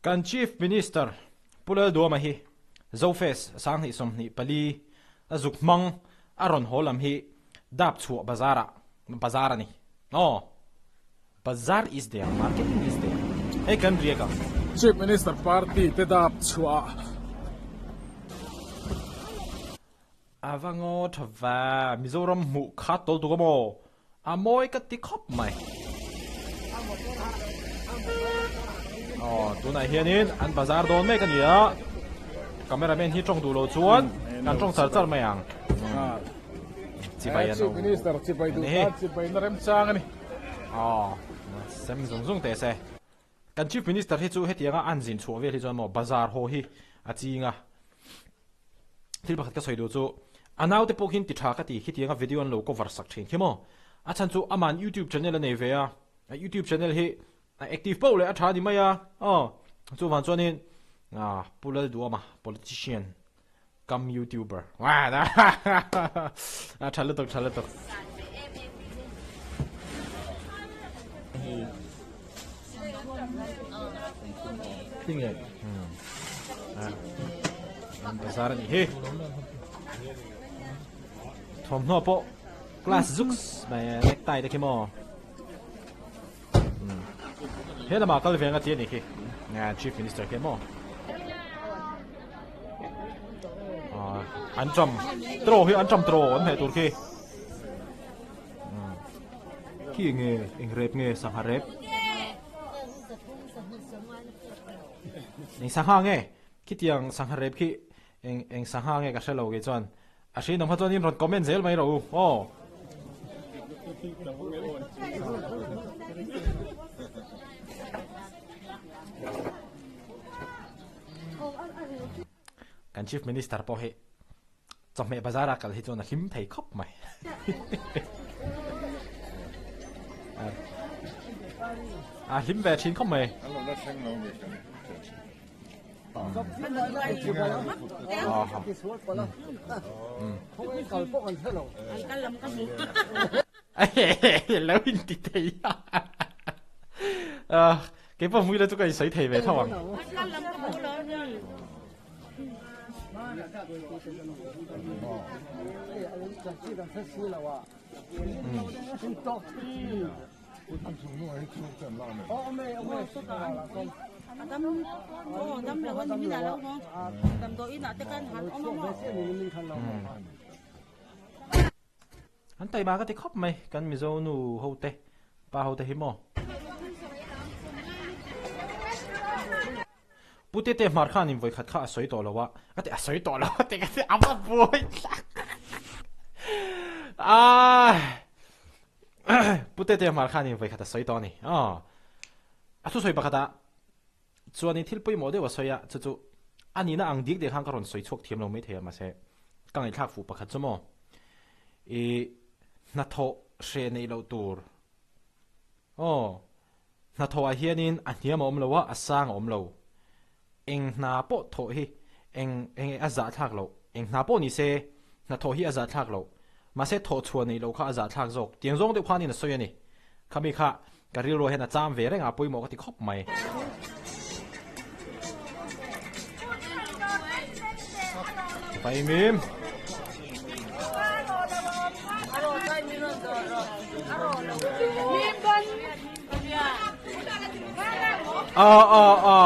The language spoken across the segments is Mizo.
Kan Chief Minister Pu Lalduama hi Zofest 2024 a zuk hmang a rawn haw lam hi dap chhuah bazar ah bazar a ni. Aw. Bazar is there, marketing is there. Hei kan riak ang. Chief Minister party te dap chhuah ah. A va ngaw tha va, Mizoram hmuh kha tawl tuk a maw? A mawi ka ti khawp mai. Aw, tunah hianin an bazar dawn mek a ni a, cameraman hi tawng duh lo chuan kan tawng char char mai ang. Chibai an Chief Minister chibai duh tan chibai na remchang a ni. Aw, sem zung zung teh se. Kan Chief Minister hi chu hetianga an zin chhuah vel hi chuan maw bazar haw hi a ching a. Thil pakhat ka sawi duh chu a naute pawh khian ti tha ka ti khitianga video an lo cover sak thin khi maw. A chhan chu aman YouTube channel a nei ve a, a YouTube channel hi a active poh leh a tha a ni mai a, aw chuvang chuanin Pu Lalduama politician Kam youtuber. A tha lutuk tha lutuk. Tinge. An bazar ani hi. Thawmhnaw pawh class zuks mai necktie te khi maw. He lamah kal ve anga ti a nih khi. Chief Minister khi maw. An tram tro hi an tram tro an hmeh tur khi. Khi nge eng rep nge sangha rep. Eng sangha nge khitiang sangha rep khi eng eng sangha nge ka hre lo kei chuan. A hrinawm kha chuan in rawn comment zel mai rawh u aw. Kan Chief Minister pawh hi chawhmeh bazar a kal hi chuan a hlim thei khawp mai. A hlim ve thin khawp mai. Lo in ti thei a kei pawh hmui la chu ka in sawi thei ve tho ang. An taima ka ti khawp mai kan Mizo nu ho te pa ho te hi maw. Pu Tete hmar khan in vawikhat kha a sawi tawh lo a, ka ti a sawi tawh lo a ti ka ti a va buai thlak a. Pu Tete hmar khan in vawikhat a sawi tawh a ni. Aw. A thusawi pakhatah chuanin thil pawimawh deuh a sawi a, chu chu a nihna ang dik dek khan ka rawn sawi chhuak thiam lo maithei a, mahse ka ngaihthlak fuh pakhat chu maw i hnathawh hre neih loh tur aw hnathawhah hianin a hniam a awm lo a, a sang a awm lo. Eng hna pawh thawh hi eng eng a zahthlak loh, eng hna pawh ni se hnathawh hi a zahthlak loh, mahse thawhchhuah neih loh kha a zahthlak zawk tiang zawng deuh khanin a sawi a ni. Khami kha ka rilruah hian a cham ve reng a, pawimawh ka ti khawp mai. Paimim. Ờ ờ ờ.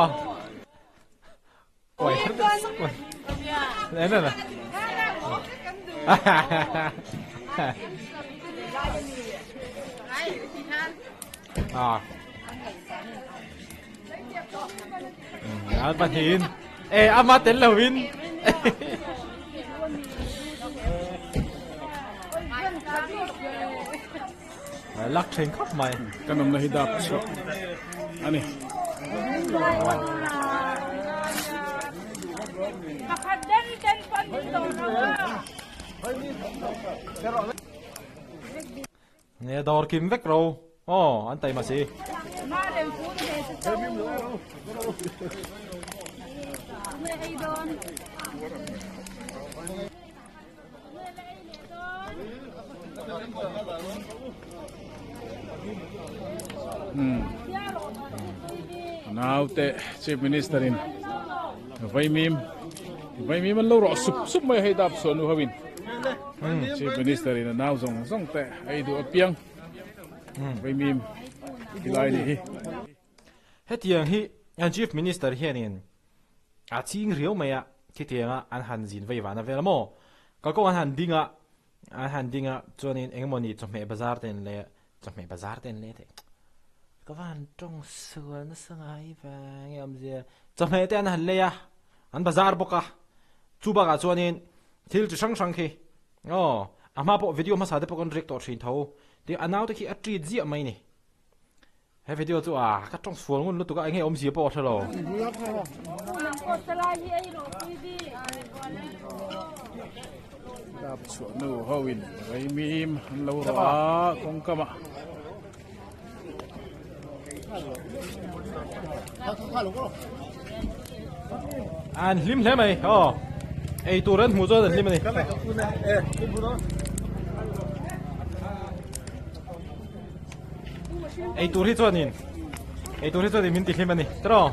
Ôi, Nè nè nè. À. An pahnihin e ama tel lovin lak thin khawp mai. Kan awmna hi dap chhuah a ni. Nge dawr kim vek ro aw an taima si. Naute Chief Minister in vaimim vaimim an lo rawh sup sup mai a hei dap chhuah nu ho in Chief Minister in a nau zawng zawng te ei duh apiang vaimim tilai ni hi. Hetiang hi an Chief Minister hianin a ching riau mai a, khitianga an han zin vei vana vel maw? Kalkawng an han ding a, an han ding a chuanin engemawni chawhmeh bazar te an lei a, Chawhmeh bazar te an lei thei. Ka va han tawng sual nasa ngai ve nge awmzia. Chawhmeh te an han lei a, an bazar bawk a. Chu bakah chuanin thil chi hrang hrang khi aw a hma pawh video hmasa te pawh kan rek tawh thin tho. Tin a naute khi a treat ziah mai ni. He video chu a ka tawng sual ngun lutuk a enge awmzia pawh a hre lo. Dap chhuah nu ho in Reimim an lo rawh a kawngkam ah. An hlim hle mai aw ei tur an hmuh chuan an hlim a ni. Ei tur hi chuanin ei tur hi chuanin min ti hlim a ni tiraw.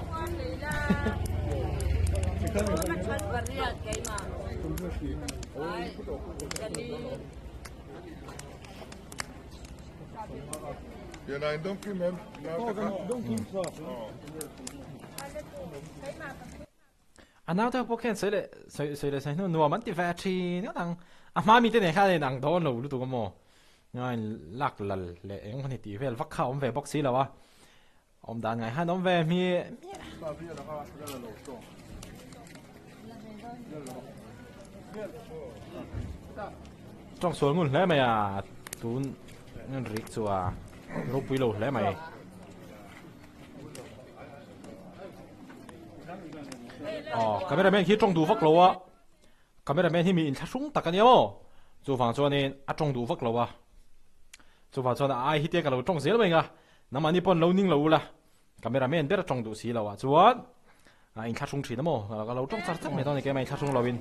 A naute ho pawh khian sawi leh sawi sawi leh sawi hnu nuam an ti ve thin ngawt ang. A hma mite nen khan a inang dawn lo lutuk a maw? Ngai lak lal leh eng hmani tih vel vak kha a awm ve bawk si lo a. Awm dan ngai khan awm ve hmiah hmiah. Tawng sual ngun hle mai a, tun rik chu a ropui lo hle mai. Aw cameraman khi tawng duh vak lo a cameraman hi mi inthlahrung tak a nia maw chuvang chuanin a tawng duh vak lo a chuvang chuan a ai hi te ka lo tawng zel mai ang a nangmahni pawh an lo ning lo ula cameraman ber a tawng duh si lo ah chuan a inthlahrung thin a maw ka lo tawng char char mai dawn a ni keimah inthlahrung lo in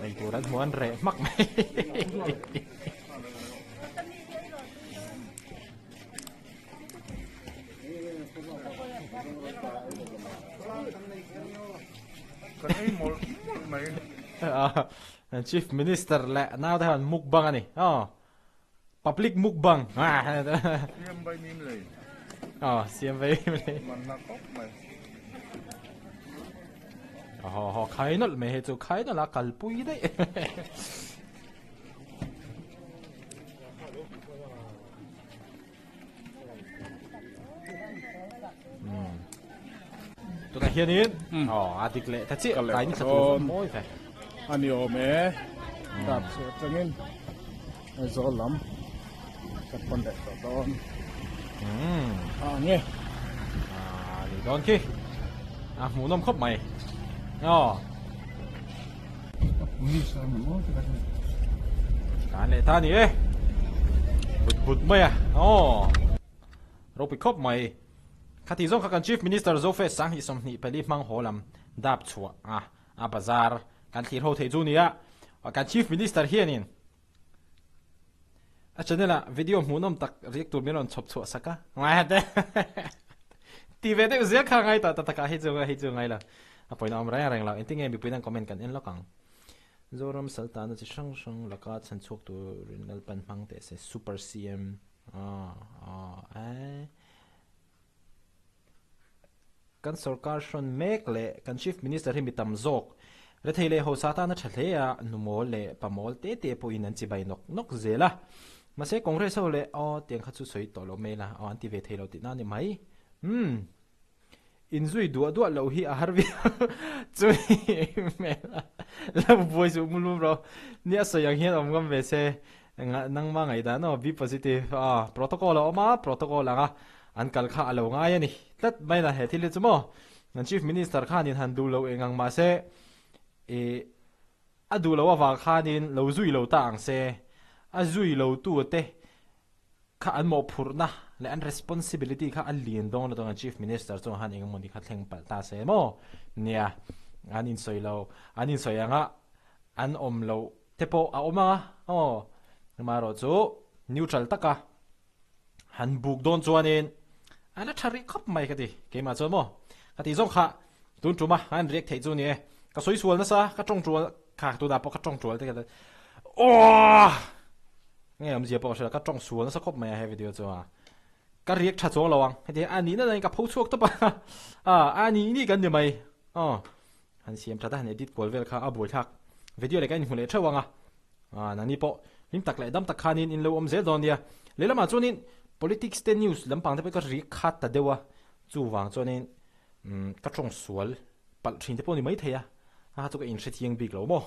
ei tur an hmu an reh hmak mai. Chief Minister leh naute han mukbang a ni. Aw. Public mukbang. Siam vai mim lei. Aw, siam vai mim lei. Man na khawp mai. Aw haw khai nawlh mai hei chu khai nawlh a kalpui daih. Tunah hianin aw a dik leh ta chiah tlai ni thla tur mawi ve. A ni awm e. Dap chhuah atangin Aizawl lam kan pan leh tawh dawn. A ang e. A ni dawn khi. A hmuhnawm khawp mai. Aw. Tlan leh ta ni e. But but mai a. Aw. Ropui khawp mai. Khati zawng kha kan Chief Minister Zofe Sanghnih 24 hmang haw lam dap chhuah a a bazar kan thlir ho theih chu nia. Kan Chief Minister hianin a channel ah video hmuhnawm tak riak tur min rawn chhawp chhuah sak a. Ngai te. Ti ve deuh zel kha ngai ta ta takah hei chu hei chu ngai lo. A pawina awm reng reng lo. Engtin nge mipui dang comment kan en lawk ang. Zoram Saltana chi hrang hrang laka chhan chhuak turin Lalpan hmang teh se Super CM ah ah eh. Kan sorkar hrawn mek leh kan Chief Minister hi mi tam zawk rethei leh hausa tan a tha hle a, numawl leh pamawl te te pawhin an chibai nawk nawk zel a. Mahse Congress ho leh aw tiang kha chu sawi tawh lo mai la, aw an ti ve thei lo tihna a ni mai. Umm. Inzui duah duah loh hi a har viau chu hmel a lo buai suh mulum rawh. Ni a sawi ang hian awm ngam ve se nangma ngaihdan aw be positive a protocol a awm a protocol anga an kal kha a lo ngai a ni tlat mai na he thil hi chu maw an chief minister khanin han duh loh eng ang mahse ih a duh loh avang khanin lo zui lo ta ang se a zui lo tu te kha an mawhphurhna leh an responsibility kha a lian dawn lo Chief Minister chuan khan engemaw ni kha thleng palh ta se maw? Nia, an insawi lo, an insawi anga an awm loh te pawh a awm anga aw, amaherawhchu neutral taka. Han buk dawn chuanin a la tha rih khawp mai ka ti. Keimah chuan maw ka tih zawng kha tun tuma a en riak theih chu ni e. Ka sawi sual nasa, ka tawng tual kha tunah pawh ka tawng tual te ka Aww! Nge awmzia pawh ka hre lo, ka tawng sual nasa khawp mai a he video chu a. Ka riak tha chuang lo ang, heti a nihna danin ka pho chhuak tawp a, a a nih nih kan ni mai. Aw han siam that a, han edit kual vel kha a buaithlak video leh ka inhmu leh theuh ang a. Aaa nangni pawh hlim tak leh dam tak khanin in lo awm zel dawn nia. Lehlamah chuanin politics te news lampang te pawh ka ri khat ta deuh a, chuvang chuanin umm ka tawng sual palh thin te pawh ni maithei a, a chu ka inhrethiang bik lo maw.